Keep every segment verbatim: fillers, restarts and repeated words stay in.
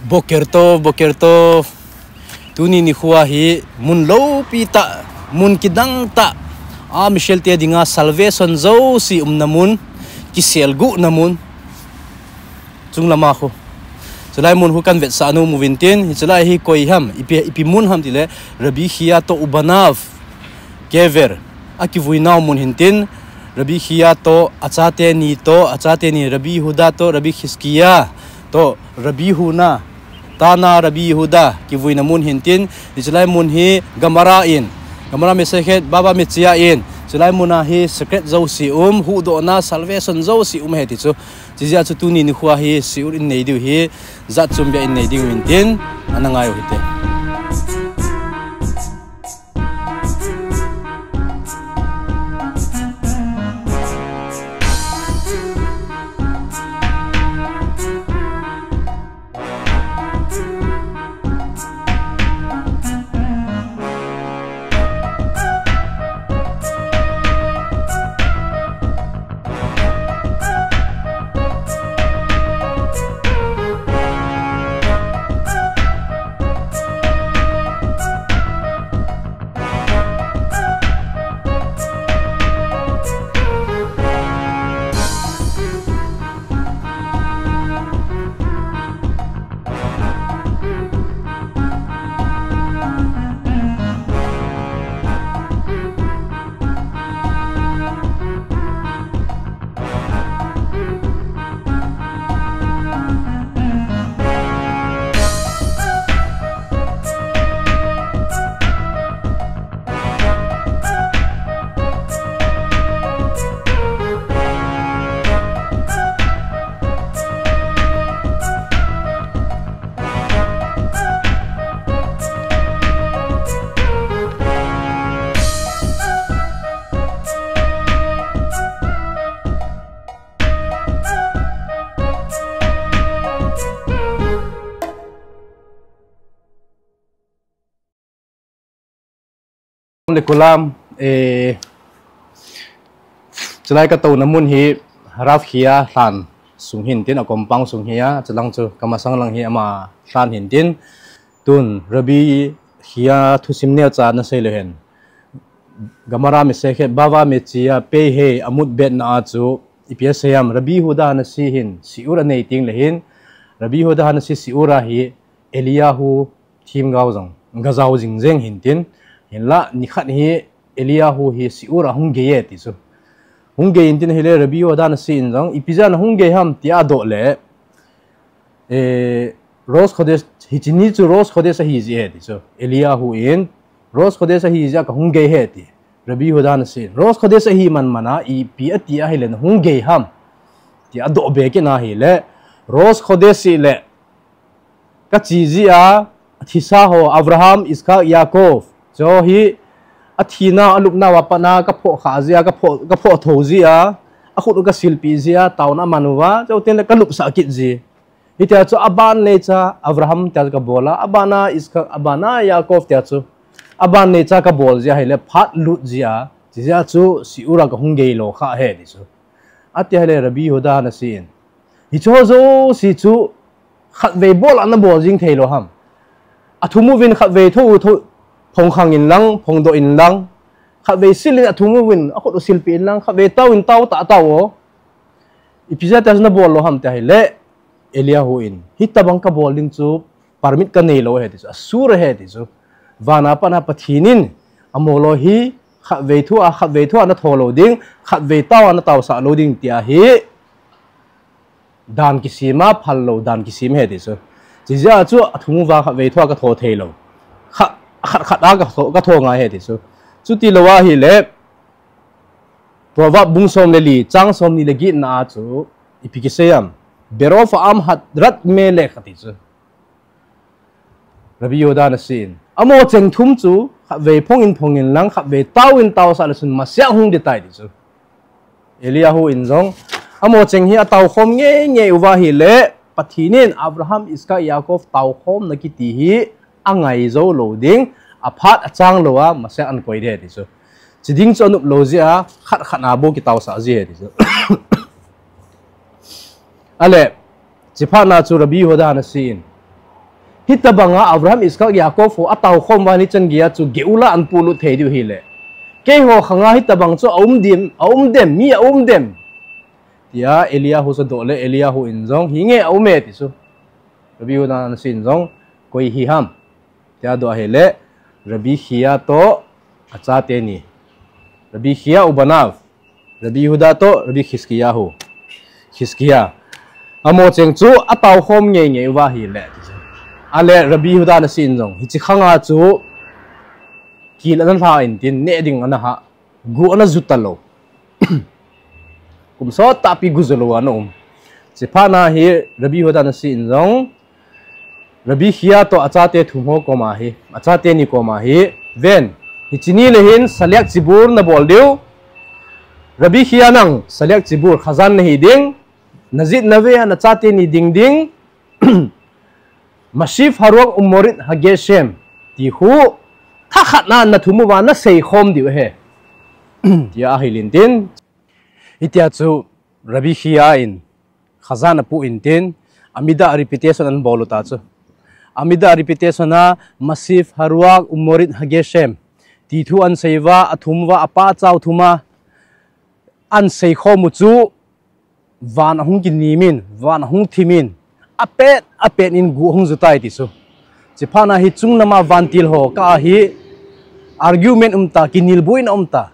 Boker tov, boker tov. Tuni nikho hi mun loupi tah, mun kidang tah, a Michel te dinga salvation jouse umna mun, kiselguhna mun, chunglama khu. Chulai mun khu kan vetsah nom uvin tin, hiche lai hi koi ham, ipi, ipi mun ham tile, Rabbi Chia toh ubanav kever, akivui nau mun hin tin, Rabbi Chia toh, achate ni toh, achate ni Rabbi Yehuda toh, Rabbi Chizkiah toh, Rabbi Huna, Tana Rabbi Yehuda, kivuina mun hin tin, hiche lai mun hi Gemara in, Gemara Masekhet Bava Metzia in, hiche lai mun a hi secret jouse um, huhdohna, salvation jouse um ahi ti chu. Chijeh a chu tuni nikho hi shiur in nei diu hi, jat chom beh in nei diu hin tin, ana ngai u hite. Lekulam, eh, chulai katouna mun hi Rav Chia lhan sung hin tin, a compound sung hi a, chulang chu kamasang lang hi ama lhan hin tin, tun Rabbi Chia thusim neocha nasei leu hen. Gemara Masekhet Bava Metzia Pei He Amud Bet na a chu, ipi asei ham, Rabbi Yehuda Hanasi hin shiur anei teng le hin, Rabbi Yehuda Hanasi shiur a hi Eliyahu themgao jong gajao jing jeng hin tin, hinla nikhat hi Eliyahu hi shiur a hung gei e ti chu. Hung gei in tin ahile Rabbi Yehuda Hanasi in jong, ipi jeh a nahung gei ham tia adoh le, eh, Rosh Chodesh, hiche ni chu Rosh Chodesh ahi jeh e ti chu. Eliyahu in, Rosh Chodesh ahi jeh a kahung gei e ti. Rabbi Yehuda Hanasi in, Rosh Chodesh ahi man man a, ipi ati ahile nahung gei ham tia adoh be kit na ahile, Rosh Chodesh le, kache jeh a, athisa ho, Abraham, Yitzchak, Yaakov, chu hi, athina, alupna uva pat a, kaphoh kha jeh a, kaphoh, kaphoh tho jeh a, akhut u kasilpeh jeh a, taona aman uva, chuteng le kalupsah kit ji. Hitia chu aban neicha, Abraham tia chu kabol a, aban a, Yitzchak, aban a, Yaakov tia chu, aban neicha kabol jeh a, ahile phat lut jeh a, chijeh a chu, shiur a kahung gei lo kha e ti chu. Ati ahile Rabbi Yehuda Hanasi in, hiche ho jouse chu khatvei bol a nabol jing thei lou ham. Athum uvin khatvei tho u tho, phong khang in lang, phong doh in lang, khatvei sil in athum uvin akhut u silpeh in lang, khatvei tao in tao tah tao o. Ipi jeh a tia chu nabol lou ham tia ahile, Eliyahu in, hitabang kabol ding chu permit kanei lou ahi ti chu, asur ahi ti chu. Van a pat a Pathen in, amolou hi, khatvei thu a, khatvei thu a natho lou ding, khatvei tao a nataosah lou ding tia hi, dan kisem a, phal lou dan kisem ahi ti chu. Chijeh a chu athum uva khatvei thu a katho thei lou. Kha, khat khat a katho, katho ngai ahi ti chu. Chuti lou ahile, Proverb bung som le li, chang somni le get na a chu, ipi kisei ham. Berov ha'am harat melech ati chu. Rabbi Yehuda Hanasi in, amo cheng thum chu, khatvei phong in phong in lang, khatvei tao in taosah le chun masiah hung ding tai ti chu. Eliyahu in jong, amo cheng hi ataokhom ngei ngei uva ahile, Pathen in Abraham, Yitzchak, Yaakov taokhomna kiti hi angai jou lou ding, aphat achang lou a, masiah ahin koi ding ahi ti chu. Chiding chu anop lou jeh a, khat khat a bou kitaosah ji ahi ti chu. Ale, chuphat na chu Rabbi Yehuda Hanasi in, Hitabanga Abraham, Isaac, Jacob ho ataokhom uva nichan geiya chu Geula anpuilut thei diu ahile, keiho khanga hitabang chu aum dem, aum dem, mi aum dem, tia Eliyahu chu adoh le, Eliyahu in jong, hinge aume, ti chu. Rabbi Yehuda Hanasi in jong, koi hi ham, tia adoh ahile, Rabbi Chia toh achate ni, Rabbi Chia ubanav, Rabbi Yehuda toh Rabbi Chizkiyahu, Chizkiya, amaho cheng chu ataokhom ngeingei uva ahile, ti chu. Ale Rabbi Yehuda Hanasi in jong hiche khanga chu kil ana lha intin, neh ding ana hah, gu ana ju talou. Kum sot tahpi gu ju lou ana um. Chuphat na hi Rabbi Yehuda Hanasi in jong Rabbi Chia toh achate thum ho koma hi, achate ni koma hi, ven, hiche ni le hin saliak chibur nabol diu. Rabbi Chia, nang saliak chibur, khazan nahi ding, najit navei a nachate ni ding ding, Masiv Haruach Umorit HaGeshem, ti khu thakhat na nathum uva naseikhom diu ahi, tia ahil intin. Hitia chu Rabbi Chia in khazan apoh intin, Amida repetition anabol u ta chu. Amida repetition a Masiv Haruach Umorit HaGeshem ti thu ansei uva, athum uva, apachau thum a anseikhom u chu, van ahung kinim in, van ahung thim in, apet apet in gu ahung ju tai, ti chu. Chuphat na hi chungnam a vantil ho kah a hi argument um ta, kinelbuina um ta.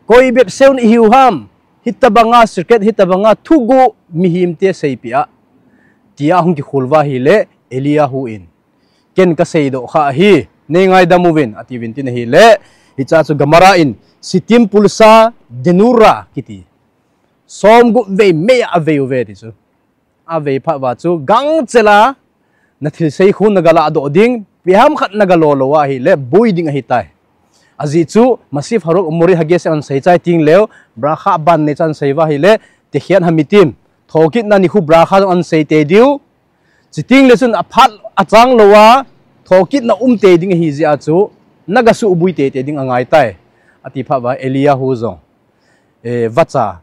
Koi bep seiyun ihiu ham, hitabanga secret, hitabanga thuguh mihemte seipeh a, tia ahung kikhol uva ahile, Eliyahu in, ken kaseidoh kha ahi, neingaidam uvin, atiuvin tin ahile, hichea chu Gemara in Sittim Pulsa Denura kiti, somgup vei mei a avei uve, ti chu. Avei phat uva chu gangchel a nathilsei khu nagaladoh ding, ipi ham khat nagalo lou ahile boi ding ahitai. Ajeh chu Masiv Haruach Umorit HaGeshem ansei chai tengleu, bracha ban nei chu ansei uva ahile, Techet Hametim, thokitna nikho bracha jong ansei tei diu. Chutengle chun aphat achang louva thokitna um tei ding ahijeh a chu nagasuhboi tei tei ding angaitai, ati phat uva Eliyahu jong, eh, vacha,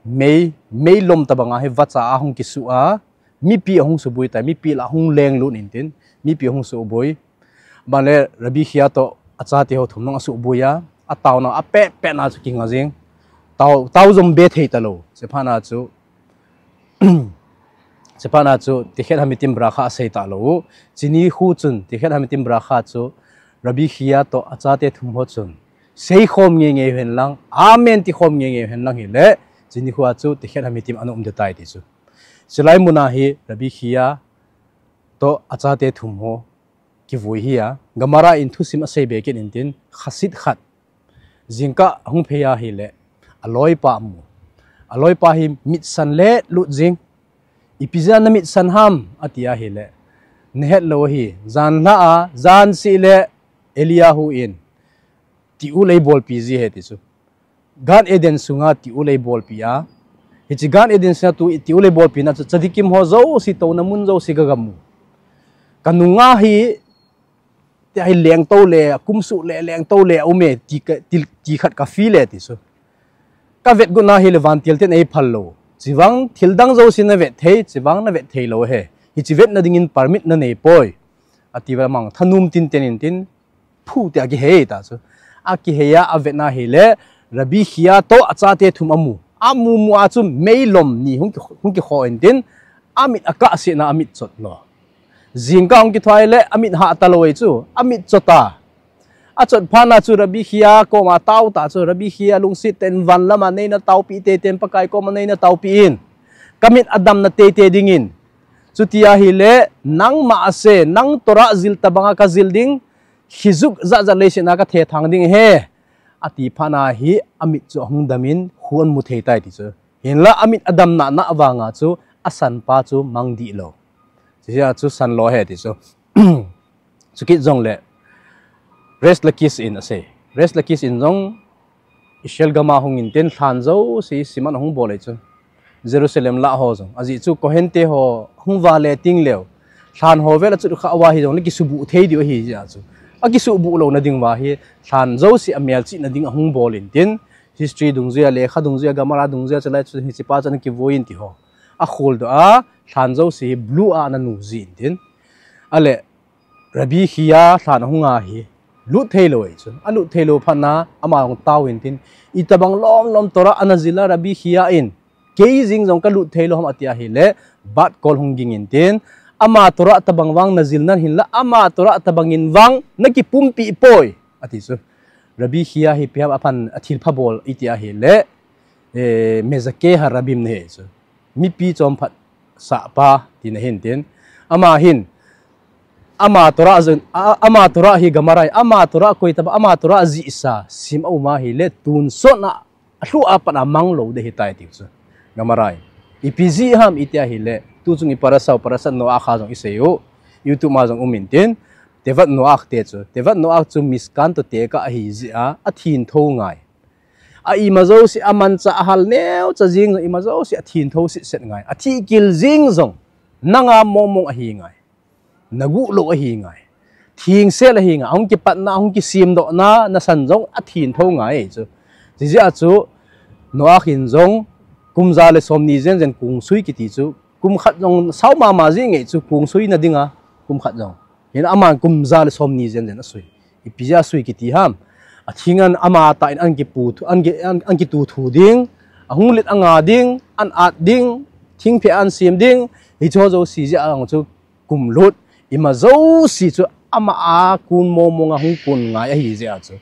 mei, meilom tobanga hi vacha ahung kisuh a, mipi ahung suboi tai, mipi lah a ahung lenglut intin, mipi ahung suhboi. Banle Rabbi Chia toh achate ho thum jong asuhboi a, ataona apet pet na chu kinga jeng. Tao, tao jong be thei talou. Chuphat na chu, chuphat na chu Techet Hametim bracha asei talou. Chunikho chun Techet Hametim bracha chu Rabbi Chia toh achate thum ho chun seikhom ngeingei uhen lang, amen tikhom ngeingei uhen lang hile, chunikho a chu Techet Hametim ana um ding tai, ti chu. Chulai muna hi Rabbi Chia toh achate thum ho kivui hi a, Gemara in thusim asei be kit intin, Chassid khat jingkah ahung phei ahile, aloipa amu. Aloipa hi mitsan letlut jing. Ipi jeh a namitsan ham, ati ahile, nahet lou ahi, janlhah a, janseh le Eliyahu in tiul eibolpi ji ahi, ti chu. Gan Eden sunga tiul eibolpi a, hiche Gan Eden sunga tu, tiul eibolpina chu tzadikim ho jouse touna mun jouse kagamu. Kanunga hi, tia hi lengtou le, akumsuh le, lengtou le aume, ti ka, ti, ti khat ka feel e, ti chu. Kavet got na hile vantil ten eiphal lou. Chuvang thildang jouse navet thei, chuvang navet thei lou ahi. Hiche vetna dingin permit nanei poi, atiuva amang thanom tinten intin, phu tia akihei ta chu. Akihei a, avet na hile, Rabbi Chia toh achate thum amu. Amu mu a chu meilom ni hung ki, hung kikhoh intin, amit akahsetna a amit chot lou. Jingkah ahung kithua le amit hah talou ahi chu, amit chot a. Achot phat na chu Rabbi Chia koma atao ta chu, Rabbi Chia, lungset tah in van lama neina taopi teitei in, Pakai koma neina taopi in, kamit adamna teitei dingin. Chuti ahile, nangma ase, nang Torah jil tobanga kajil ding, khijuh jatjat leiset a kathethang ding ahi, ati phat na hi amit chu ahung dam in, kho amu thei tai, ti chu. Hinla amit adam nana vanga chu asanpa chu mang dih lou. Hichea chu san lou ahi, ti chu. Chukit jongle Reish Lakish in asei. Reish Lakish in jong Israel gam a hung intin lhan jouse siman ahung bol ahi chu. Jerusalem lah ho jong. Ajeh chu Kohen te ho hung vale tengleu, lhan ho vel achot khah uva hijongle kisuhbuh thei diu ahi jeh a chu. Akisuhbuh louna ding uva hi lhan jouse amelchihna ding ahung bol intin, history dungjuia, lekha dungjuia, Gemara dungjuia, chulai chu hichepa chu ana kivui in ti ho akholdoh a, lhan jouse hi blot a ana nu ji intin. Ale, Rabbi Chia lhan ahung ahi. Lut thei lou ahi chu. A lut thei lou phat na, ama jong tao in tin. Itobang lom lom Torah ana zil a Rabbi Chia in. Kei jing jong ka lut thei lou ham ati ahile, bat kol hung ging in tin. Ama Torah tobang vang na zil nan hinla, ama Torah tobang in vang na kipumpi poi. Ati chu. Rabbi Chia hi ipi ham aphan a thilpha bol iti ahile, eh, mezakeh harabim na hi chu. Mipi chom phat sah pa ti na hin tin. Ama hin, ama Torah zun, a-, ama Torah hi Gemara, ama Torah koi taba, ama Torah zisa, sim a um ahile, tun sot na, a lhu a pat a mang lou de hi tai ti chu. Gemara. Ipi ji ham iti ahile, tu chung i parasha, parashat Noach a jong i sei u, YouTube ma jong um in tin. Tevat Noach te chu. Tevat Noach chu Mishkan to te ka ahi ji a, a thin tho ngai. A ima jouse a mancha a hal neo cha jing jong ima jouse a thin tho sit set ngai. A thi kil jing jong nanga mong mong ahi ngai. Na guh lou ahi ngai. Thing sel ahi ngai. Ahung kipatna, ahung kisimdohna, na san jong a thin tho ngai chu. Jiji a chu Noach in jong kum ja le som ni jen jen kung sui kiti chu. Kum khat jong sao mama ji ngai chu kung sui na dinga kum khat jong. Hin aman kum ja le som ni jen jen a sui. Ipi ja sui kiti ham. A thing an ama ta in an kipu thu, an ki, an, an kitu thu ding. A hung lit anga ding, an at ding, thing phe an sim ding. Hi cho jo si ja ang chu kum lut. Ima jouse chu ama a kun mong mong a hung kun ngai ahi ja chu.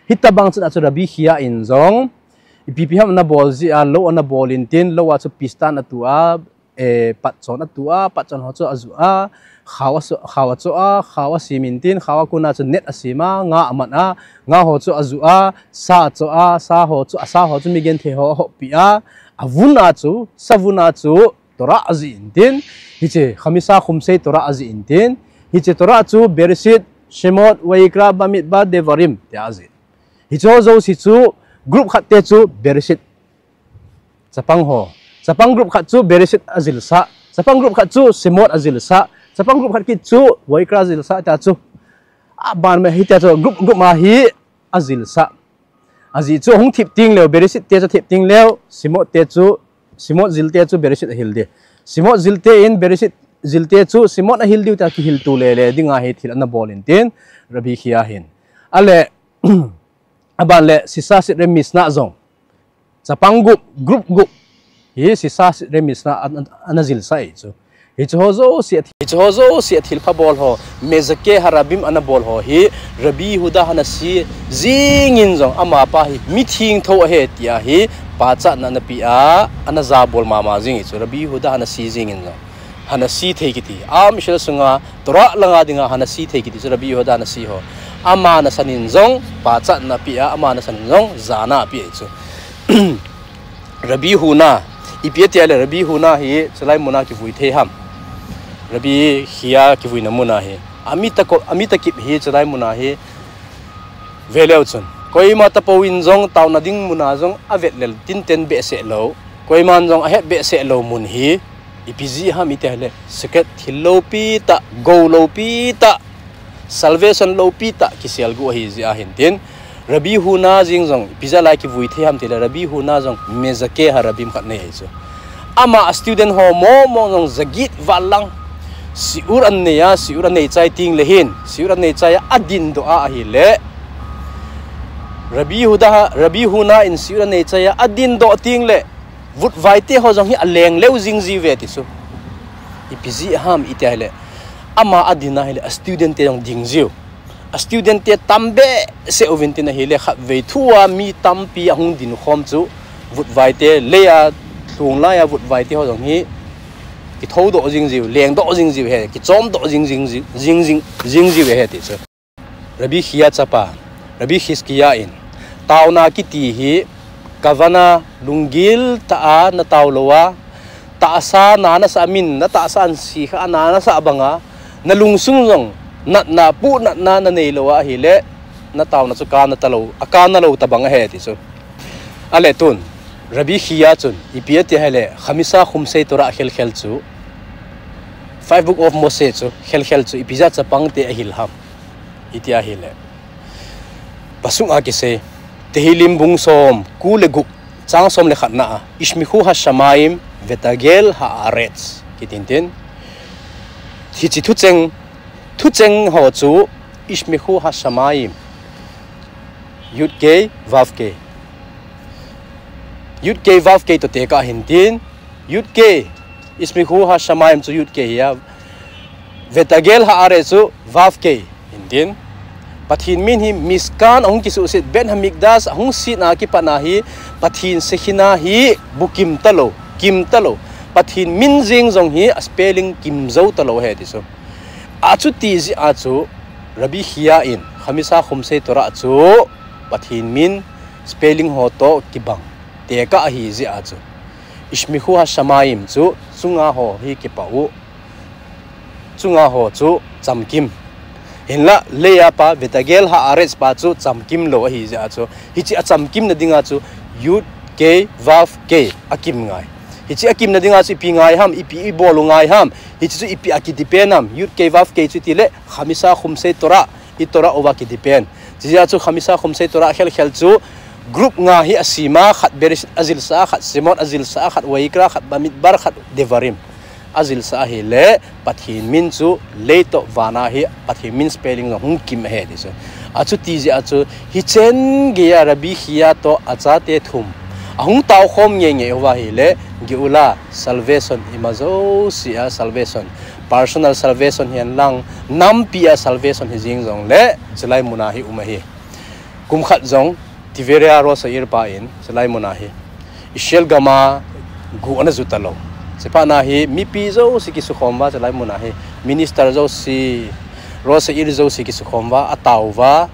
Hitabang chun a chu Rabbi Chia in jong. Ipi pi ham na bol ji a, lou ana bol in tin, lou a chu pistan a tu a, eh, patchon a tu a, patchon ho chu a ju a, khao a su-, khao a cho a, khao a sim in tin, khao a kun a chu net a sim a, nga a man a, nga ho chu a ju a, sa a cho a, sa ho chu, a sa ho chu mi genthei ho a hoppi a, a vun a chu, sa vun a chu, Torah a ji in tin, hiche, Chamisa Chumsei Torah a ji in tin, hiche Torah chu, Bereshit, Shemot, Vayikra, Bamidbar, Devarim, tia a ji. Hiche ho jouse chu, group khat te chu, Bereshit, Chapang ho. Chapang group khat chu Bereshit a jilsah. Chapang group khat chu Shemot a jilsah. Chapang group khat kit chu Vayikra a jilsah ta chu. A ban ma hi ta chu group, group ma hi a jilsah. A ji chu hung thip ting leu, Bereshit te chu thip ting leu, Shemot te chu, Shemot jil te chu Bereshit a hil di. Shemot jil te in Bereshit jil te chu Shemot a hil diu ta kihil tu le le ding a hi thil ana bol in tin Rabbi Chia hin. Ale, a ban le Sisa Sidrei Mishnah jong. Chapang group, group group. Hi Sisa Sidrei Mishnah an, an, ana jilsah ahi chu. Hiche ho jouse a thi-, hiche ho jouse a thilpha bol ho, mezakeh harabim ana bol ho hi, Rabbi Yehuda Hanasi jing in jong ama pa hi, mi thingtho ahi tia hi, pachatna ana pe a, ana jabol mama jing ahi chu, Rabbi Yehuda Hanasi jing in jong. Hanasi thei kiti. Am Israel sunga Torah langa dinga Hanasi thei kiti chu Rabbi Yehuda Hanasi ho. Ama nasan in jong pachatna pe a, ama nasan in jong jana pe ahi chu. Rabbi Huna, ipi ati le Rabbi Huna hi chulai muna kivui thei ham. Rabbi Chia kivuina muna hi. Ami ta ko, ami ta kip hi chulai muna hi. Ve leu chun, koima tapou in jong taona ding muna jong a vet lel tinten behseh lou. Koiman jong a het behseh lou mun hi, ipi jeh ham iti le, secret thil loupi tah, gou loupi tah, salvation loupi tah, kisel gu ahi jeh a hin tin, Rabbi Huna jing jong, ipi jeh a lai kivui thei ham ti le, Rabbi Huna jong, mezakeh harabim khat nei ahi chu. Ama a student ho momo jong jaget val lang. Shiur an nei a, shiur an nei chai ting le hin, shiur an nei chai a, a din doh a ahi le. Rabbi Huda, Rabbi Huna in shiur an nei chai a, a din doh ting le. Vutvaite ho jong hi a leng leu jing jiu ve ti chu. Ipi jeh ham iti ahi le. Ama a din ahi le, a student te jong ding jiu. A student te tam behseh uvin tin ahi le, khatvei thu a mi tampi a hung din khom chu, vutvaite lei a, lhung lai a vutvaite ho jong hi, kithou doh jing jiu, leng doh jing jiu ahi, kichom doh jing, jing, jing, jing, jing, jing jiu ahi ti chu. Rabbi Chia chapa, Rabbi Chizkiah in, taona kiti hi, kavana lunggil tah a na tao lou a, tahsa na na sa min, na tahsa an si kha na na sa banga, na lungsung jong, natna, pu natna na nei lou a ahi le, na taona chu kana ta lou, a kana lou ta bang ahi ti chu. A le tun, Rabbi Chia chun, ipi ati ahi le, Chamisa Chumsei Torah khel khel chu, Five Book of Moshe chu, khel khel chu, ipi jeh a chapang te a hil ham. Iti ahi le. Pasuk a kisei, Tehillim bung som, ku le gup, chang som le khat na a, Ishmichu hashamayim, vetagel haaretz, kitin tin. Hiche thucheng, Thucheng ho chu Yishmechu Hashamayim, Yud Kei Vav Kei. Yud Kei Vav Kei toh tekah ahin tin, Yud Kei, Yishmechu Hashamayim chu Yud Kei hi a, Vetagel Haaretz chu Vav Kei ahin tin. Pathen min hi Mishkan ahung kisuhset, Beit Hamikdash ahung setna kipatna hi Pathen Shekhinah hi bukim talou, kim talou. Pathen min jeng jong hi a spelling kim jou talou ahi ti chu. Achuti jeh a chu Rabbi Chia in Chamisa Chomshei Torah chu Pathen min spelling ho toh kibang tekah ahi jeh a chu Yishmechu Hashamayim chu chunga ho hi kipah u, chunga ho chu chamkim. Hinlah Leah pa Vetagel Haaretz pa chu chamkim lou ahi jeh a chu, hiche a chamkimna dinga chu Yud Kei Vav Kei akim ngai. Hiche akimna dinga chu ipi ngai ham, ipi ibol u ngai ham, hiche chu ipi a kidepend ham, Yud Kei Vav Kei chu tile Chamisa Chomshei Torah, i Torah uva kidepend. Chujeh a chu Chamisa Chomshei Torah khelkhel chu group nga hi asem a, khat Bereshit ajilsah a, khat Shemot ajilsah a, khat Vayikra, khat Bamidbar, khat Devarim ajilsah ahile, Pathen min chu lei toh van a hi Pathen min spelling jong hung kim ahi ti chu. Achuti jeh a chu hichengei a Rabbi Chia toh achate thum ahung taokhom ngeingei uva ahile, Geula, salvation, ima jouse a salvation, personal salvation hihen lang, nampi a salvation hijeng jongle, chulai muna hi um ahi. Kum khat jong Tiberia Rosh Ha'ir pa in chulai muna hi Israel gam a gu ana ju talou. Chuphat na hi mipi jouse kisukhom uva chulai muna hi, minister jouse, Rosh Ha'ir jouse kisukhom uva, atao uva,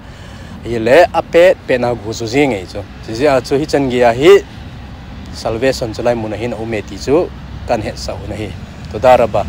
ahile apet pet na gu ju jing ahi chu. Chujeh a chu hichengei a hi salvation chulai muna hin aume ti chu kahin hetsah u ahi. Toda rabah.